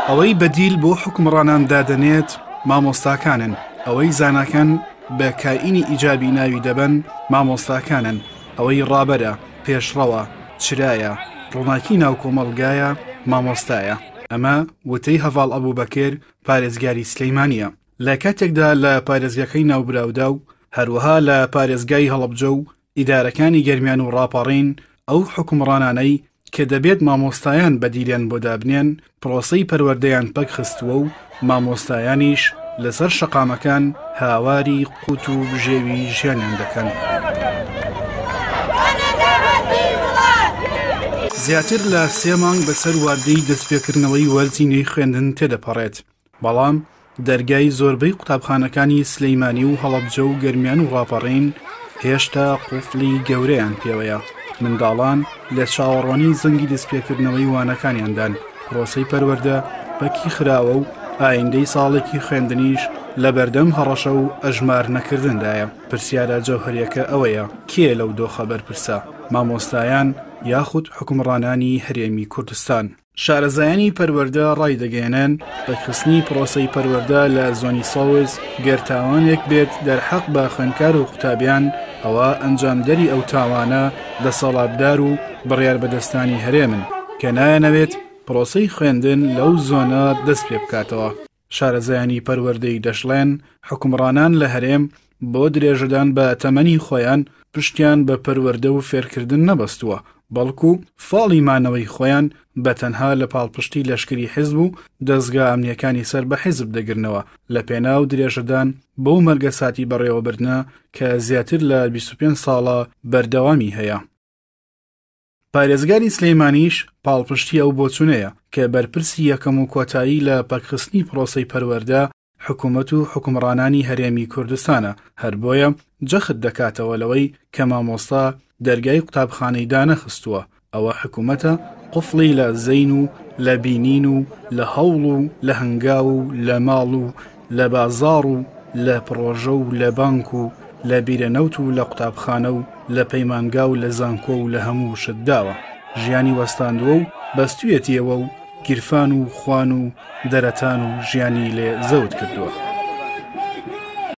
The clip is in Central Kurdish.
ئەوەی بەدیل بۆ حوکمڕانان دادەنێت مامۆستاکانن، ئەوەی زاناکان بە کائینی ئیجابی ناوی دەبەن مامۆستاکانن، ئەوەی ڕابەرە، پێشڕەوە، چرایە، ڕووناکی ناو کۆمەڵگایە مامۆستایە. ئەمە وتەی هەڤاڵ ئەبوبەکر پارێزگاری سلیمانییە. لە کاتێکدا لە پارێزگاکەی ناوبراودا و هەروەها لە پارێزگای هەڵەبجە و ئیدارەکانی گەرمیان و ڕاپەڕین ئەو حوکمڕانانەی کە دەبێت مامۆستایان بەدیلیان بۆ دابنێن پرۆسەی پەروەردەیان پەکخستووە و مامۆستایانیش لەسەر شەقامەکان هاواری قوت و بژێوی ژیانیان دەکەن. زیاتر لە سێ مانگ بەسەر وادەی دەستپێکردنەوەی وەرزی نوێی خوێندن تێدەپەڕێت، بەڵام دەرگای زۆربەی قوتابخانەکانی سلیمانی و هەڵەبجە و گەرمیان و ڕاپەڕین هێشتا قوفڵی گەورەیان پێوەیە، منداڵان لە چاوەڕوانی زەنگی دەستپێکردنەوەی وانەکانیاندان، پرۆسەی پەروەردە پەکی خراوە و ئایندەی ساڵێکی خوێندنیش لەبەردەم هەڕەشە و ئەژمار نەکردندایە، پرسیارە جەوهەریەکە ئەوەیە کێ لەو دۆخە بەرپرسە؟ مامۆستایان یاخود حوکمڕانانی هەرێمی کوردستان؟ شارەزایانی پەروەردە ڕایدەگەیەنن، ڕێکخستنی پرۆسەی پەروەردە لە زۆنی سەوز گەر تاوانێک بێت دەرحەق بە خوێندکار و قوتابیان، ئەوا ئەنجامدەری ئەو تاوانە دەسەڵاتدار و بڕیاربەدەستانی هەرێمن کە نایانەوێت پرۆسەی خوێندن لەو زۆنە دەستپێبکاتەوە. شارەزایانی پەروەردەیی دەشڵێن، حوکمڕانان لە هەرێم بۆ درێژەدان بە تەمەنی خۆیان پشتیان بە پەروەردە و فێرکردن نەبەستووە، بەڵکو فاڵی مانەوەی خۆیان بە تەنها لە پاڵپشتی لەشکری حیزب و دەزگا ئەمنییەکانی سەر بە حیزب دەگرنەوە لە پێناو درێژەدان بەو مەرگەساتی بەڕێوەبردنە کە زیاتر لە 25 ساڵە بەردەوامی هەیە. پارێزگاری سلێمانیش پاڵپشتی ئەو بۆچونەیە کە بەرپرسی یەکەم و کۆتایی لە پەکخستنی پرۆسەی پەروەردە حکومەت و حوکمڕانانی هەرێمی کوردستانە، هەر بۆیە جەخت دەکاتەوە لەوەی کە مامۆستا دەرگای قوتابخانەی دانەخستووە، ئەوە حکومەتە قفڵی لە زەین و لە بینین و لە هەوڵ و لە هەنگاو و لە ماڵ و لە بازاڕ و لە پڕۆژە و لە بانک و لە بیرە نەوت و لە قوتابخانە و لە پەیمانگا و لە زانکۆ و لە هەموو شت داوە ژیانی وەستاندووە و بەستویەتیەوە و گیرفان و خوان و دەرەتان و ژیانی لێ زەوت کردووە.